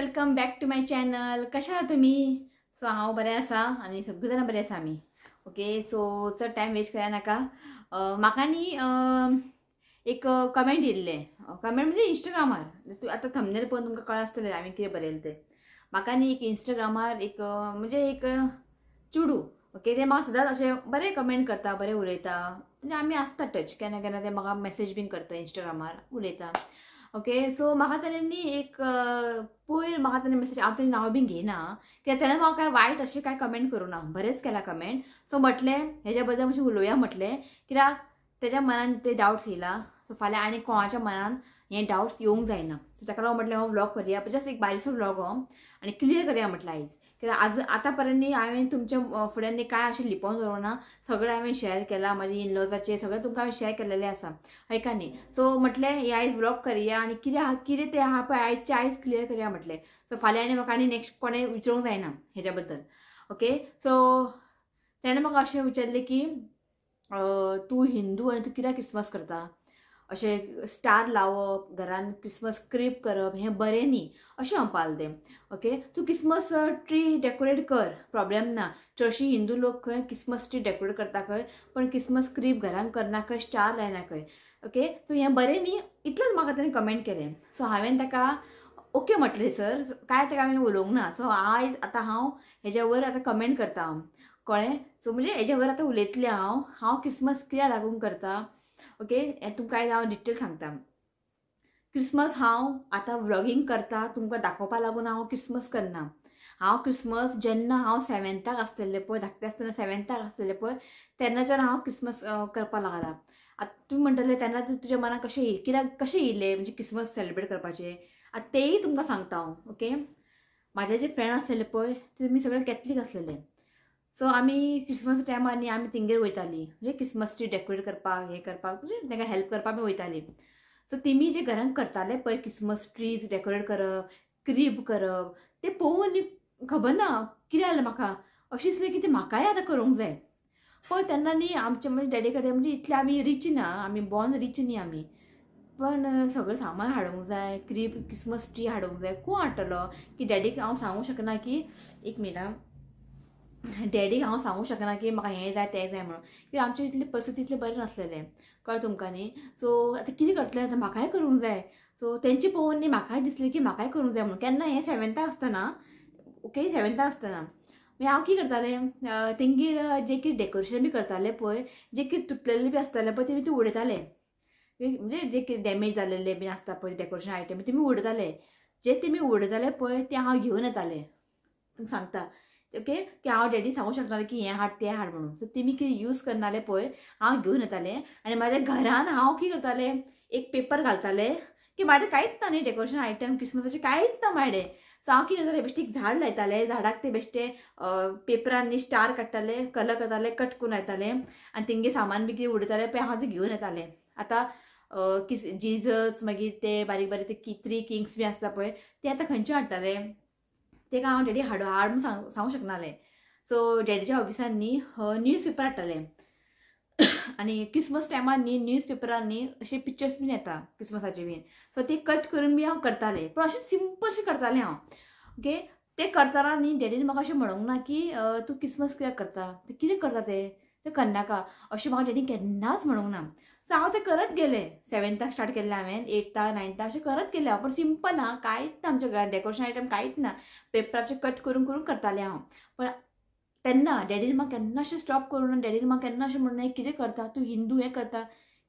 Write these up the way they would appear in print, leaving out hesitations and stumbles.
Welcome back to my channel. कशा आहा तुमी? सो हांव बरें आसा आनी सगळीं जाणां बरें आसा आमी. ओके, सो चड टायम वेस्ट करा नाका. म्हाका न्ही एक कमेंट येयल्लें. कमेंट म्हणजे इंस्टाग्रामार. आतां थंबनेल पळोवन तुमकां कळ्ळां आसतलें हांवें कितें बरयलें तें. म्हाका न्ही एक इंस्टाग्रामार एक म्हणजे एक चेडूं, ओके, तें म्हाका सदांच अशें बरें कमेंट करता, बरें उलयता. म्हणजे आमी आसता टच, केन्ना केन्ना तें म्हाका मॅसेज बीन करता इंस्टाग्रामार, उलयता. ओके, सो म्हाका ताणें न्ही एक पयर म्हाका ताणें मेसेज, हांव ताणें नांव बीन घेयना कित्याक ताणें म्हाका कांय वायट अशें कांय कमेंट करूं ना, बरेंच केलां कमेंट. सो म्हटलें हेज्या बद्दल मातशें उलोवया म्हटलें, कित्याक तेज्या मनान ते डावट्स येयला. सो फाल्यां आनी कोणाच्या मनान हे डावट्स येवंक जायना. सो ताका लागून म्हटलें हो व्लॉग करया, जस्ट एक बारीकसो व्लॉग हो आनी क्लियर करया म्हटलें आयज. कित्याक आज आतां पर्यंत न्ही हांवें तुमच्या फुड्यान न्ही कांय अशें लिपोवन दवरूंक ना, सगळें हांवें शेअर केलां, म्हाजे इनलॉजाचें सगळें तुमकां हांवें शेअर केलेलें आसा, हय का न्ही. सो म्हटलें हे आयज व्लॉग करया आनी कितें आहा कितें तें आहा पळय आयजचें आयज क्लियर करया म्हटलें. सो फाल्यां आनी म्हाका आनी नेक्स्ट कोणें विचारूंक जायना हेज्या बद्दल. ओके, सो तेणें म्हाका अशें विचारलें की तूं हिंदू आनी तूं कित्याक क्रिसमस करता, अशें स्टार लावप, घरान क्रिसमस क्रीब करप हें बरें न्ही अशें म्हणपाक तें. ओके, तूं क्रिसमस ट्री डेकोरेट कर, प्रॉब्लेम ना. चडशीं हिंदू लोक खंय क्रिसमस ट्री डेकोरेट करता खंय, पण क्रिसमस क्रीब घरान करना खंय, स्टार लायना खंय. ओके, सो हें बरें न्ही इतलेंच म्हाका ताणें कमेंट केलें. सो हांवें ताका ओके म्हटलें सर, कांय ताका हांवें उलोवंक ना. सो आयज आतां हांव हेज्या वयर आतां कमेंट करता हांव, कळ्ळें. सो म्हणजे हेज्या वयर आतां उलयतलें हांव, हांव क्रिसमस कित्याक लागून करता. ओके, हें तुमकां आयज हांव डिटेल सांगता. क्रिसमस हांव आतां व्लॉगींग करता तुमकां दाखोवपा लागून हांव क्रिसमस करना. हांव क्रिसमस जेन्ना हांव सेवेंताक आसतलें पळय, धाकटें आसतना सेवेंताक आसतलें पळय, तेन्नाच्यान हांव क्रिसमस करपाक लागलां. आतां तुमी म्हणटले तेन्ना तुज्या मनाक कशें येयलें, कित्याक कशें येयलें म्हणजे क्रिसमस सेलिब्रेट करपाचें, आतां तेंय तुमकां सांगता हांव. ओके, म्हाजे जे फ्रेंड आसलेले पळय ते तुमी सगळे कॅथलीक आसलेले. सो आमी क्रिसमस टायमार न्ही आमी तेंगेर वयतालीं, म्हणजे क्रिसमस ट्री डेकोरेट करपाक, हें करपाक, म्हणजे तांकां हेल्प करपाक आमी वयतालीं. सो तेमी जे घरान करताले पळय क्रिसमस ट्रीज डेकोरेट करप, क्रीब करप, तें पळोवन न्ही खबर ना कितें जालें म्हाका, अशें दिसलें की तें म्हाकाय आतां करूंक जाय. पण तेन्ना न्ही आमचे म्हणजे डॅडी कडेन म्हणजे इतले आमी रिच ना, आमी बॉर्न रिच न्ही आमी, पण सगळें सामान हाडूंक जाय, क्रीब क्रिसमस ट्री हाडूंक जाय, कोण हाडटलो की डॅडीक हांव सांगूंक शकना की एक मिनट, डॅडीक हांव सांगूंक शकना की म्हाका हें जाय तें जाय म्हणून, कित्याक आमची इतली परिस्थिती इतली बरें नासलेलें, कळ्ळें तुमकां न्ही. सो आतां कितें करतलें, आतां म्हाकाय करूंक जाय. सो तेंचे पळोवन न्ही म्हाकाय दिसलें की म्हाकाय करूंक जाय म्हणून. केन्ना हें सेवेंताक आसतना, ओके, सेवेंताक आसतना मागीर हांव कितें करतालें, तेंगेर जें कितें डेकोरेशन बी करतालें पळय, जें कितें तुटलेलें बी आसतालें पळय तेमी तें उडयताले, म्हणजे जें कितें डॅमेज जालेलें बीन आसता पळय डेकोरेशन आयटम तेमी उडयताले. जे तेमी उडयताले पळय तें हांव घेवन येतालें, तुमकां सांगता. ओके, की हांव डॅडी सांगूंक शकनासलें की हें हाड तें हाड म्हणून. सो तेमी कितें यूज करनासले पळय हांव घेवन येतालें आनी म्हाज्या घरान हांव कितें करतालें, एक पेपर घालतालें की म्हाजे कांयच ना न्ही डेकोरेशन आयटम क्रिसमसाचें कांयच ना म्हाजे. सो हांव कितें करतालें, बेश्टें एक झाड लायतालें, झाडाक तें बेश्टें पेपरान न्ही स्टार काडटालें, कलर करतालें, कट करून लायतालें आनी तेंगे सामान बी कितें उडयतालें पळय हांव तें घेवन येतालें. आतां किस जिजस मागीर ते बारीक बारीक ते थ्री किंग्स बी आसता पळय ते आतां खंयचे हाडटाले, तेका हांव डॅडी हाड हाड म्हूण सांगूंक शकनासलें. सो डॅडीच्या ऑफिसान न्ही न्यूज पेपर हाडटाले आनी क्रिसमस टायमार न्ही न्यूज पेपरार न्ही अशे पिक्चर्स बीन येता क्रिसमसाचे बीन, सो ते कट करून बी हांव करतालें, पूण अशें सिंपल अशें करतालें हांव. ओके, तें करतना न्ही डॅडीन म्हाका अशें म्हणूंक ना की तूं क्रिसमस कित्याक करता, तें कितें करता तें तें करनाका, अशें म्हाका डॅडीन केन्नाच म्हणूंक ना. सो हांव तें करत गेलें, सेवेंताक स्टार्ट केल्लें हांवें, एट्थाक नायन्थाक अशें करत गेलें हांव, पण सिंपल आं, कांयच ना आमच्या घरान डेकोरेशन आयटम कांयच ना, पेपराचें कट करून करून करतालें हांव. पण तेन्ना डॅडीन म्हाका केन्ना अशें स्टॉप करूं ना, डॅडीन म्हाका केन्ना अशें म्हणूं ना कितें करता तूं हिंदू हें करता,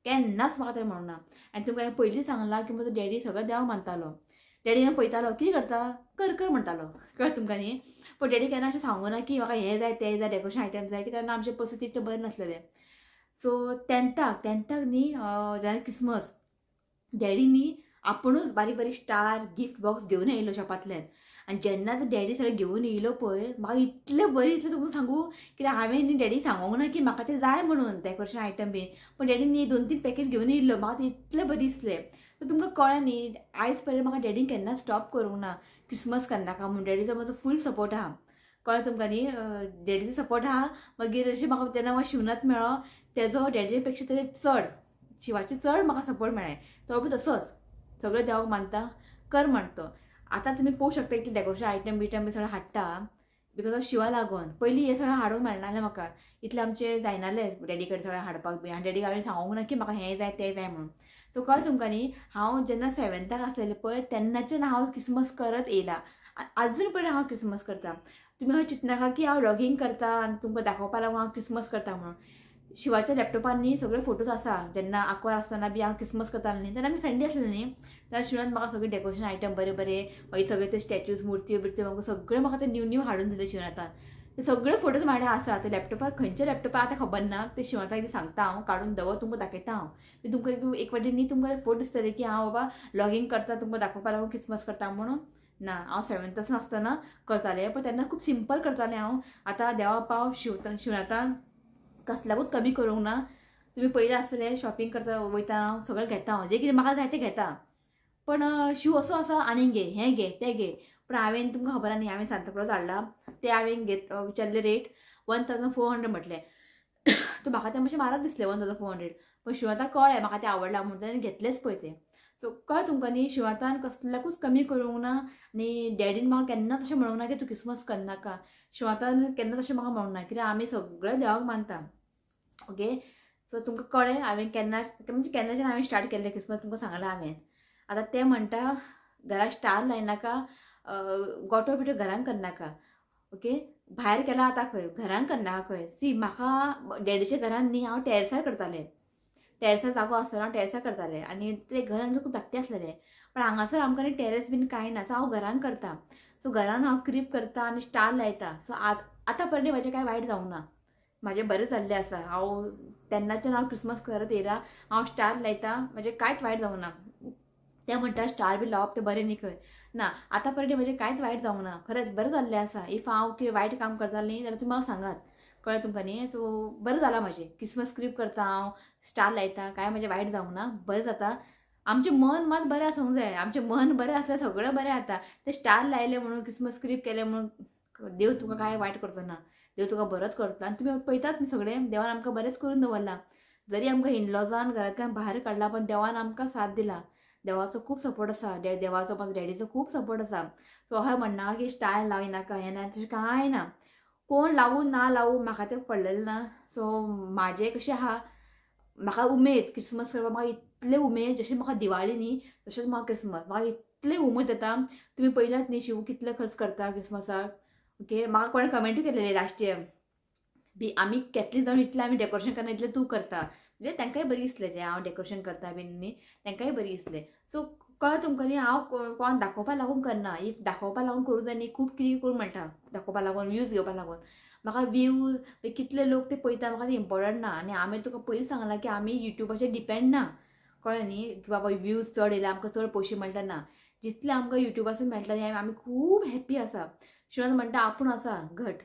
केन्नाच म्हाका तें म्हणूं ना. आनी तुमकां हांवें पयलीं सांगलां की म्हजो डॅडी सगळो देव मानतालो, डॅडी हांव पळयतालो कितें करता कर कर म्हणटालो, कळ्ळें तुमकां न्ही. पूण डॅडी केन्ना अशें सांगूं ना की म्हाका हें जाय तें जाय डेकोरेशन आयटम जाय, की तेन्ना आमची परिस्थिती इतलें बरें नासलेलें. सो तेन्थाक न्ही जेन्ना क्रिसमस डॅडी न्ही आपुणूच बारीक बारीक स्टार गिफ्ट बॉक्स घेवन येयलो शॉपांतल्यान, आनी जेन्ना तो डॅडी सगळें घेवन येयलो पळय म्हाका इतलें बरें दिसलें तुमकां सांगू, कित्याक हांवें न्ही डॅडी सांगूंक ना की म्हाका तें जाय म्हणून डेकोरेशन आयटम बीन, पूण डॅडी न्ही 2-3 पॅकेट घेवन येयल्लो, म्हाका तें इतलें बरें दिसलें. सो तुमकां कळ्ळें न्ही आयज पर्यंत म्हाका डॅडीन केन्ना स्टॉप करूंक ना क्रिसमस करनाका म्हूण, डॅडीचो म्हजो फूल सपोर्ट आहा, कळ्ळें तुमकां न्ही, डॅडीचो सपोर्ट आहा. मागीर अशें म्हाका जेन्ना म्हाका शिवनाथ मेळ्ळो तेजो डॅडी पेक्षा तेजे चड शिवाचे चड म्हाका सपोर्ट मेळ्ळें, तो बी तसोच सगळें देवाक मानता कर म्हणटा तो. आतां तुमी पळोवंक शकता इतलें डेकोरेशन आयटम बिटम बी सगळें हाडटा because of Shiva लागून. पयलीं हें सगळें हाडूंक मेळनासलें म्हाका, इतलें आमचें जायनालें डॅडी कडेन सगळें हाडपाक बी. आनी डॅडीक हांवें सांगूंक ना की म्हाका हें जाय तें जाय म्हणून. सो कळ्ळें तुमकां न्ही, हांव जेन्ना 7थाक आसलेलें पळय तेन्नाच्यान हांव क्रिसमस करत येयलां, आजून पर्यंत हांव क्रिसमस करता. तुमी अशें चिंतनाका की हांव व्लॉगींग करता आनी तुमकां दाखोवपा लागून हांव क्रिसमस करता म्हणून. शिवाच्या लॅपटॉपार न्ही सगळे फोटोज आसा, जेन्ना आंकवार आसतना बी हांव क्रिसमस करतालें न्ही तेन्ना आमी फ्रेंडली आसलें न्ही, तेन्ना शिवान म्हाका सगळे डेकोरेशन आयटम बरे बरे, मागीर सगळे ते स्टॅच्यूज मुर्त्यो बिर्त्यो म्हाका सगळे म्हाका ते न्यू न्यू हाडून दिले शिवनाथान. ते सगळे फोटोज म्हाजे आसा ते लॅपटॉपार, खंयच्या लॅपटॉपार आतां खबर ना, ते शिवनाथाक कितें सांगता हांव, काडून दवर तुमकां दाखयता हांव. तुमकां एक फावटी न्ही तुमकां फोटो दिसतले की हांव बाबा व्लॉगींग करता तुमकां दाखोवपा लागून क्रिसमस करता म्हणून. ना, हांव 7थासून आसतना करतालें, पण तेन्ना खूब सिंपल करतालें हांव. आतां देवा पाव शिवनाथान कसल्याकूच कमी करूंक ना. तुमी पयलीं आसतलें शॉपिंग करता वयता हांव सगळें घेता हांव, जें कितें म्हाका जाय तें घेता. पण शिव असो आसा आनीक घे, हें घे, तें घे. पण हांवें तुमकां खबर न्ही, हांवें सांताक्लॉज हाडला, ते हांवें घेत विचारले रेट 1400 म्हटलें. तो म्हाका तें मातशें म्हारग दिसलें 1400, पण शिवनाथाक कळ्ळें म्हाका तें आवडलां म्हणून ताणें घेतलेंच पळय तें. सो कळ्ळें तुमकां न्ही, शिवनाथान कसल्याकूच कमी करूंक ना. आनी डॅडीन म्हाका केन्नाच अशें म्हणूंक ना की तूं क्रिसमस करनाका. शिवनाथान केन्नाच अशें म्हाका म्हणूंक ना, कित्याक आमी सगळें देवाक मानता. ओके, सो तुमकां कळ्ळें हांवें केन्ना म्हणजे केन्नाच्यान हांवें स्टार्ट केल्लें क्रिसमस तुमकां सांगलां हांवें. आतां तें म्हणटा घरा स्टार लायनाका, गोटो बिटो घरान करनाका. ओके, भायर केला आतां खंय, घरान करनाका खंय. सी म्हाका डॅडीच्या घरान न्ही हांव टॅरसार करतालें, टॅरसार जागो आसतना हांव टॅरसार करतालें आनी तें घर आमचें खूब धाकटें आसलेलें. पण हांगासर आमकां न्ही टॅरस बीन कांय ना, सो हांव घरान करता. सो घरान हांव क्रीप करता आनी स्टार लायता. सो आज आतां पर्यंत म्हाजें कांय वायट जावंक ना, म्हाजें बरें जाल्लें आसा. हांव तेन्नाच्यान हांव क्रिसमस करत येयलां, हांव स्टार लायता, म्हाजें कांयच वायट जावंक ना. ते म्हणटा स्टार बी लावप तें बरें न्ही खंय, ना आतां पर्यंत म्हाजें कांयच वायट जावंक ना, खरेंच बरें जाल्लें आसा. If हांव कितें वायट काम करतालें न्ही जाल्यार तुमी म्हाका सांगात, कळ्ळें तुमकां न्ही. सो बरें जालां म्हाजें, क्रिसमस क्रीप करता हांव, स्टार लायता, कांय म्हाजें वायट जावंक ना, बरें जाता. आमचें मन मात बरें आसूंक जाय, आमचें मन बरें आसल्यार सगळें बरें जाता. तें स्टार लायलें म्हणून क्रिसमस क्रीप केलें म्हणून देव तुका कांय वायट करचो ना, देव तुका बरोच करता. आनी तुमी पळयतात न्ही सगळें, देवान आमकां बरेंच करून दवरलां. जरी आमकां इनलॉजान घरांतल्यान भायर काडला, पण देवान आमकां साथ दिला. देवाचो खूब सपोर्ट आसा, देवाचो म्हाजो डॅडीचो खूब सपोर्ट आसा. सो अशें म्हणना की स्टायल लायनाका हें ना तशें कांय ना, कोण लावूं ना लावूं म्हाका तें पडलेलें ना. सो म्हाजें कशें आहा, म्हाका उमेद क्रिसमस करपाक, म्हाका इतलें उमेद जशें म्हाका दिवाळी न्ही तशेंच म्हाका क्रिसमस, म्हाका इतलें उमेद येता. तुमी पयल्यात न्ही शिव कितले खर्च करता क्रिसमसाक. ओके, म्हाका कोणें कमेंटूय केलेले लास्ट इयर बी, आमी कॅथलीक जावन इतलें आमी डेकोरेशन करना इतलें तूं करता, म्हणजे तांकांय बरें दिसलें जें हांव डेकोरेशन करता बीन न्ही, तांकांय बरें दिसलें. सो कळ्ळें तुमकां न्ही, हांव कोण दाखोवपा लागून करना, if दाखोवपा लागून करूं जाय न्ही, खूब कितें करूं मेळटा दाखोवपा लागून, व्यूज घेवपा लागून. म्हाका व्यूज कितले लोक ते पळयता म्हाका ते इम्पॉर्टंट ना. आनी हांवें तुका पयलीं सांगलां की आमी युट्यूबाचेर डिपेंड ना, कळ्ळें न्ही, की बाबा व्यूज चड येयले आमकां चड पयशे मेळटा ना. जितले आमकां युट्यूबासून मेळटा न्ही आमी खूब हॅप्पी आसा. शिवनाथ म्हणटा आपूण आसा घट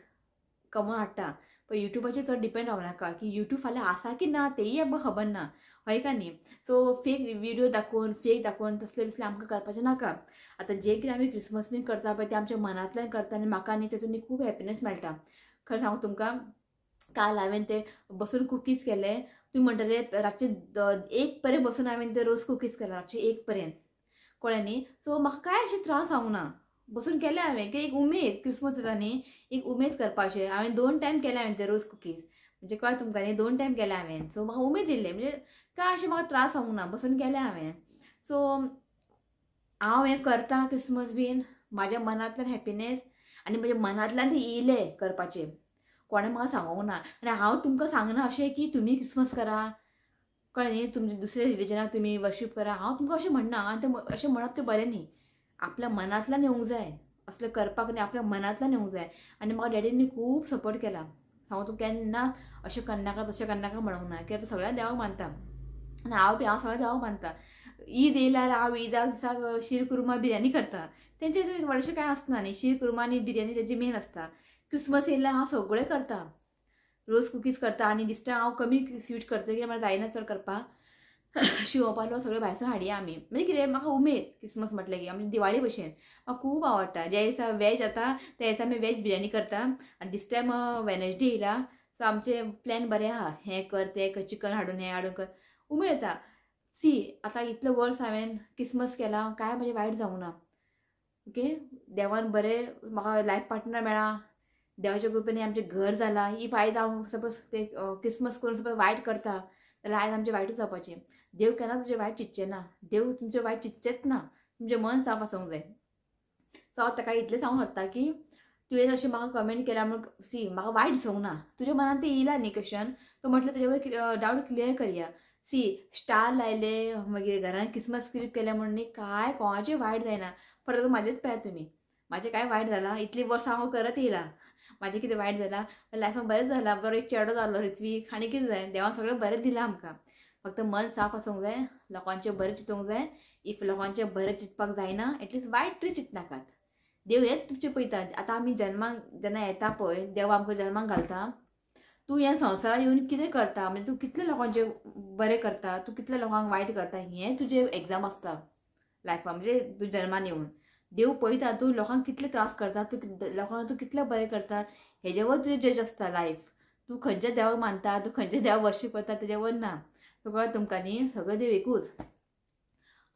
कमोवन हाडटा, पण युट्यूबाचेर चड डिपेंड रावनाका की युट्यूब फाल्यां आसा की ना तेंय आमकां खबर ना, हय का न्ही. सो फेक व्हिडियो दाखोवन फेक दाखोवन तसले बिसले आमकां करपाचें नाका. आतां जें कितें आमी क्रिसमस बीन करता पळय तें आमच्या मनांतल्यान करता आनी म्हाका न्ही तेतून न्ही खूब हॅपिनस मेळटा. खरें सांगू तुमकां, काल हांवें ते बसून कुकीज केले, तुमी म्हणटले रातचे 1 पर्यंत बसून हांवें ते रोज कुकीज केले, रातचे 1 पर्यंत, कळ्ळें न्ही. सो म्हाका कांय अशें त्रास जावंक ना, बसून केलें हांवें, की एक उमेद क्रिसमस येता न्ही एक उमेद करपाचें. हांवें 2 टायम केलें हांवें ते रोज कुकीज, म्हणजे कळ्ळें तुमकां न्ही, 2 टायम केलें हांवें. सो म्हाका उमेद येयल्ली, म्हणजे कांय अशें म्हाका त्रास जावंक ना, बसून केलें हांवें. सो हांव हें करता क्रिसमस बीन म्हाज्या मनांतल्यान हॅपिनेस आनी म्हज्या मनांतल्यान तें येयलें करपाचें, कोणें म्हाका सांगूंक ना. आनी हांव तुमकां सांगना अशें की तुमी क्रिसमस करा, कळ्ळें न्ही, तुमचे दुसऱ्या रिलिजनाक तुमी वर्शीप करा, हांव तुमकां अशें म्हणना. आनी तें अशें म्हणप तें बरें न्ही, आपल्या मनांतल्यान येवंक जाय असलें करपाक न्ही, आपल्या मनांतल्यान येवंक जाय. आनी म्हाका डॅडीन खूब सपोर्ट केला, सांगू तूं केन्ना अशें करनाका तशें करनाका म्हणूंक ना, कित्याक आतां सगळ्या देवाक मानता आनी हांव बी हांव सगळ्या देवाक मानता. ईद येयल्यार हांव ईदाक दिसाक शीर कुर्मा बिरयानी करता, तेंचें व्हडलेशें कांय आसना न्ही, शीर कुर्मा आनी बिरयानी तेंची मेन आसता. क्रिसमस येयल्यार हांव सगळें करता, रोज कुकीज करता आनी दिसता हांव कमी स्वीट करता कित्याक म्हाका जायना चड करपाक. शिवपालो सगळें भायरसून हाडया आमी, म्हणजे कितें म्हाका उमेद क्रिसमस म्हटलें की आमची दिवाळी भशेन म्हाका खूब आवडटा. ज्या दिसा वेज जाता त्या दिसा आमी वेज बिरयानी करता. आनी दीस टायम वेनसडे येयला, सो आमचें प्लॅन बरें आहा, हें कर तें कर, चिकन हाडून हें हाडून कर, उमेद येता. सी आतां इतलें वर्स हांवें क्रिसमस केलां, कांय म्हजें वायट जावंक ना, ओके, देवान बरें म्हाका लायफ पार्टनर मेळ्ळा, देवाच्या कृपेन आमचें घर जालां. If आयज हांव सपोज ते क्रिसमस करून सपोज वायट करता जाल्यार आयज आमचें वायटूच जावपाचें. देव केन्ना तुजें वायट चिंतचें ना, देव तुमचें वायट चिंतचेंच ना, तुमचें मन साफ आसूंक जाय. सो हांव ताका इतलें सांगूंक सोदता की तुवें अशें म्हाका कमेंट केल्या म्हणून सी म्हाका वायट दिसूंक ना, तुज्या मनान तें येयला न्ही क्वेश्चन, सो म्हटलें तुजे वयर डावट क्लियर करया. सी स्टार लायले मागीर घरान क्रिसमस क्रिप केलें म्हणून न्ही कांय कोणाचें वायट जायना. परत म्हाजेच पळयात तुमी, म्हाजें कांय वायट जालां? इतलीं वर्सां हांव करत येयलां, म्हाजें कितें वायट जालां? लायफान बरेंच जालां, बरो एक चेडो जालो ऋत्वीक, आनी कितें जाय? देवान सगळें बरें दिलां आमकां. फक्त मन साफ आसूंक जाय, लोकांचें बरें चिंतूंक जाय. If लोकांचें बरें चिंतपाक जायना एटलिस्ट वायट तरी चिंतनाकात. देव हेंच तुमचें पळयता. आतां आमी जन्माक जेन्ना येता पळय, देव आमकां जन्माक घालता, तूं ह्या संवसारान येवन कितें करता, म्हणजे तूं कितले लोकांचें बरें करता, तूं कितले लोकांक वायट करता, हें तुजें एग्जाम आसता लायफान. म्हणजे तूं जन्मान येवन देव पळयता तूं लोकांक कितले त्रास करता, तूं लोकांक तूं कितलें बरें करता, हेजे वर तुजें जज आसता लायफ. तूं खंयच्या देवाक मानता, तूं खंयच्या देवाक वर्शीप करता तेजे वर ना. तुका तुमकां न्ही सगळे देव एकूच.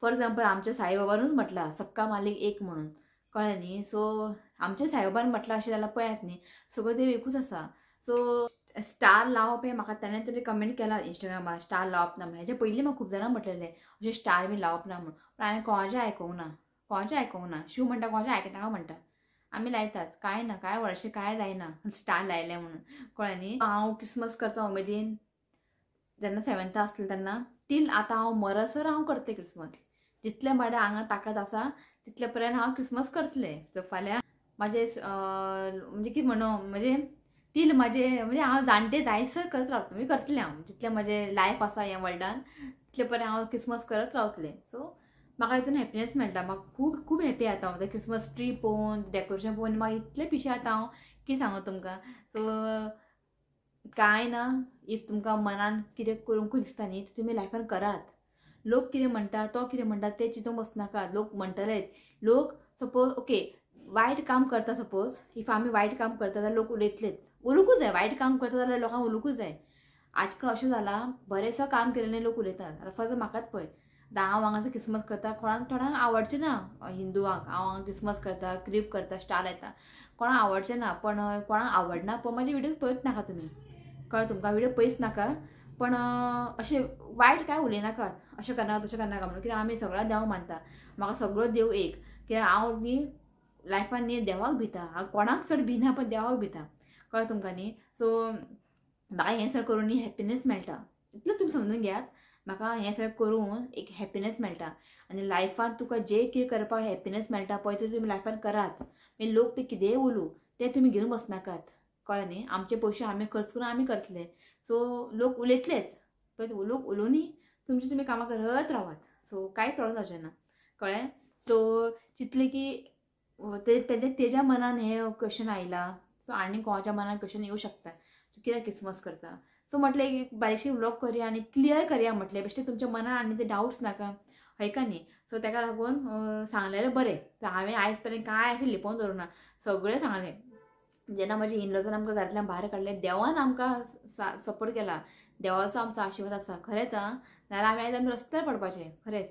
फॉर एग्जाम्पल आमच्या साईबाबानूच म्हटलां सबका मालीक एक म्हणून, कळ्ळें न्ही? सो आमच्या साईबाबान म्हटलां अशें जाल्यार पळयात न्ही, सगळो देव एकूच आसा. सो स्टार लावप हें म्हाका ताणें तरी कमेंट केला इंस्टाग्रामार, स्टार लावप ना म्हणून. हेच्या पयलीं म्हाका खूब जाणां म्हटलेलें अशें स्टार बी लावप ना म्हणून, पूण हांवें कोणाचें आयकूंक ना, कोणाचें आयकूंक ना. शिव म्हणटा कोणाचें आयकनाका म्हणटा, आमी लायतात, कांय ना, कांय व्हडशें कांय जायना स्टार लायलें म्हणून, कळ्ळें न्ही? हांव क्रिसमस करता उमेदीन, जेन्ना सेवेंथा आसलें तेन्ना टील आतां हांव मरसर हांव करतलें क्रिसमस. जितलें म्हाज्या आंगार ताकद आसा तितले पर्यंत हांव क्रिसमस करतलें. सो फाल्यां म्हाजें म्हणजे कितें म्हणू, म्हणजे टील म्हाजें म्हणजे हांव जाणटे जायसर करत रावतलें, म्हणजे करतलें हांव. जितलें म्हाजें लायफ आसा ह्या वर्ल्डान तितले पर्यंत हांव क्रिसमस करत रावतलें. सो म्हाका हितून हॅपिनस मेळटा, म्हाका खूब खूब हॅपी जाता हांव. क्रिसमस ट्री पळोवन, डेकोरेशन पळोवन म्हाका इतलें पिशें जाता हांव की सांगू तुमकां. सो कांय ना, if तुमकां मनान कितें करूंकूच दिसता न्ही तुमी लायफान करात. लोक कितें म्हणटा, तो कितें म्हणटा तें चिंतूंक बसनाका. लोक म्हणटलेच, लोक सपोज ओके वायट काम करता, सपोज if आमी वायट काम करता जाल्यार लोक उलयतलेच, उलोवंकूच जाय. वायट काम करता जाल्यार लोकांक उलोवंकूच जाय. आजकाल अशें जालां, बरेंसो काम केलें लोक उलयतात. आतां फक्त म्हाकाच पळय, आतां हांव हांगासर क्रिसमस करता, कोणाक थोड्यांक आवडचें ना हिंदुआंक हांव हांगा क्रिसमस करता, क्रीब करता, स्टार लायता, कोणाक आवडचें ना. पण कोणाक आवडना पण म्हाजे व्हिडियो पळयत नाका तुमी, कळ्ळें तुमकां? व्हिडियो पळयच नाका. पण अशें वायट कांय उलयनाकात, अशें करनाका तशें करनाका म्हणून, कित्याक आमी सगळ्या देवाक मानता, म्हाका सगळो देव एक. कित्याक हांव न्ही लायफान न्ही देवाक भिता, हांव कोणाक चड भिना पण देवाक भिता, कळ्ळें तुमकां न्ही? सो म्हाका हें सगळें करून न्ही हॅपिनस मेळटा, इतलें तुमी समजून घेयात. म्हाका हें सगळें करून एक हॅपिनस मेळटा. आनी लायफान तुका जें कितें करपाक हॅपिनस मेळटा पळय तें तुमी लायफान करात. मागीर लोक ते कितेंय उलोवं तें तुमी घेवन बसनाकात, कळ्ळें न्ही? आमचे पयशे आमी खर्च करून आमी करतले. सो लोक उलयतलेच, पण लोक उलोवनी तुमची तुमी कामां करत रावात. सो कांय प्रॉब्लम जावचें ना, कळ्ळें? सो चिंतलें की तेज्या मनान हें क्वेश्चन आयलां, सो आनी कोणाच्या मनान क्वेश्चन येवं शकता, तूं कित्याक क्रिसमस करता. सो म्हटलें एक बारीकशी व्लॉग करया आनी क्लियर करया म्हटलें, बेश्टें तुमच्या मनान आनी ते डावट्स नाका, हय का न्ही? सो ताका लागून सांगलेलें बरें. सो हांवें आयज पर्यंत कांय अशें लिपोवन दवरूंक ना, सगळें सांगलें. जेन्ना म्हजे इनलॉजान आमकां घरांतल्यान भायर काडलें, देवान आमकां सपोर्ट केला, देवाचो आमचो आशिर्वाद आसा खरेंच. आं, नाजाल्यार आमी आयज आमी रस्त्यार पडपाचें खरेंच.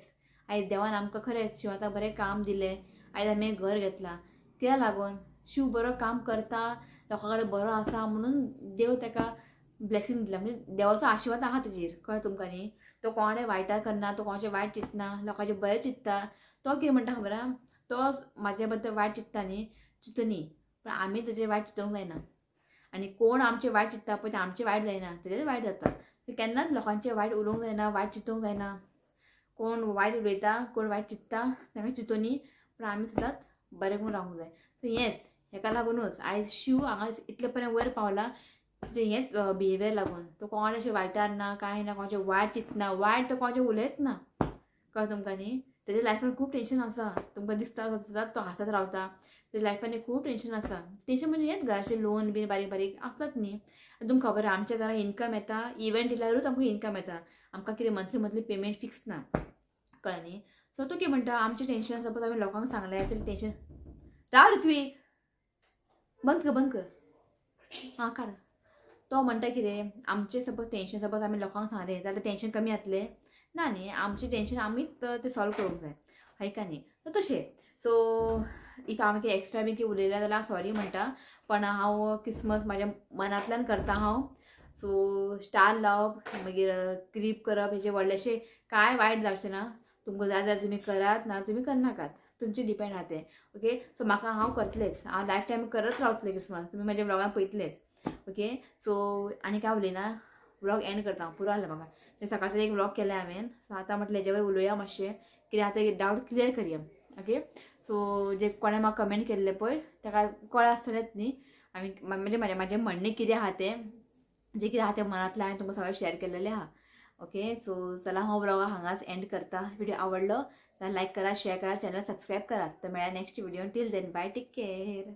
आयज देवान आमकां खरेंच शिवाताक बरें काम दिलें, आयज आमी घर घेतलां. कित्याक लागून शिव बरो काम करता, लोकां कडेन बरो आसा म्हणून देव ताका ब्लेसींग दिला, म्हणजे देवाचो आशिर्वाद आहा तेजेर, कळ्ळें तुमकां न्ही? तो कोणाचें वायटार करना, तो कोणाचें वायट चिंतना, लोकांचें बरें चिंत्ता. तो कितें म्हणटा खबर आहा, तो म्हाजे बद्दल वायट चिंत्ता न्ही, चिंतनी, पण आमी तेजें वायट चिंतूंक जायना. आनी कोण आमचें वायट चिंत्ता पळय तें आमचें वायट जायना, तेजें वायट जाता. केन्नाच लोकांचें वायट उलोवंक जायना, वायट चिंतूंक जायना. कोण वायट उलयता, कोण वायट चिंत्ता तांकां चिंतोनी, पण आमी सदांच बरें करून रावंक जाय. सो हेंच हेका लागुनूच आयज शिव हांगा इतले पर्यंत वयर पावला, तेजें हेंच बिहेवियर लागून. तो कोण अशें वायटार ना, कांय ना, कोणाचें वायट चिंतना, वायट तो कोणाचें उलयत ना, कळ्ळें तुमकां न्ही? तेज्या लायफान खूब टेंशन आसा, तुमकां दिसता सदांच तो हांसत रावता, तेज्या लायफान खूब टेंशन आसा. टेंशन म्हणजे हेंच घराचें लोन बीन बारीक बारीक आसतात न्ही. आनी तुमकां खबर आहा आमच्या घरान इनकम येता, इव्हेंट येयल्यारूच आमकां इनकम येता, आमकां कितें मंथली मंथली पेमेंट फिक्स ना, कळ्ळें न्ही? सो तो कितें म्हणटा, आमचें टेंशन सपोज आमी लोकांक सांगलें तरी टेंशन राव ऋत्वीक, बंद कर बंद कर, आं काड. तो म्हणटा कितें, आमचें सपोज टेंशन सपोज आमी लोकांक सांगलें जाल्यार टेंशन कमी जातलें ना न्ही, आमचें टेंशन आमीच तें सॉल्व करूंक जाय, हय का न्ही? सो तशें सो if हांव कितें एक्स्ट्रा बी कितें उलयलें जाल्यार सॉरी म्हणटा, पण हांव क्रिसमस म्हाज्या मनांतल्यान करता हांव। सो स्टार लावप मागीर क्रीप करप हेजें व्हडलेशें कांय वायट जावचें ना। तुमकां जाय जाल्यार तुमी करात, ना तुमी करनाकात, तुमचें डिपेंड आहा तें। ओके सो म्हाका हांव करतलेंच, हांव लायफ टायम करत रावतलें क्रिसमस, तुमी म्हाज्या व्लॉगान पळयतलेच। ओके सो आनी काय उलयना, व्लॉग एंड करता हांव, पुरो जालें म्हाका। तें सकाळचें एक व्लॉग केलें हांवें, सो आतां म्हटलें हेजेवर उलोवया मातशें, कित्याक आतां डावट क्लियर करया। ओके सो जे कोणें म्हाका कमेंट केल्लें पळय ताका कळ्ळें आसतलेंच न्ही आमी म्हणजे म्हाजें म्हणणें कितें आहा तें, जें कितें आहा तें मनांतलें हांवें तुमकां सगळें शेअर केल्लेलें आहा। ओके सो चला हो व्लॉग हांगाच एंड करता। व्हिडिओ आवडलो जाल्यार लायक करा, शेअर करा, चॅनल सबस्क्रायब करा। तर मेळया next video, till then bye, take care.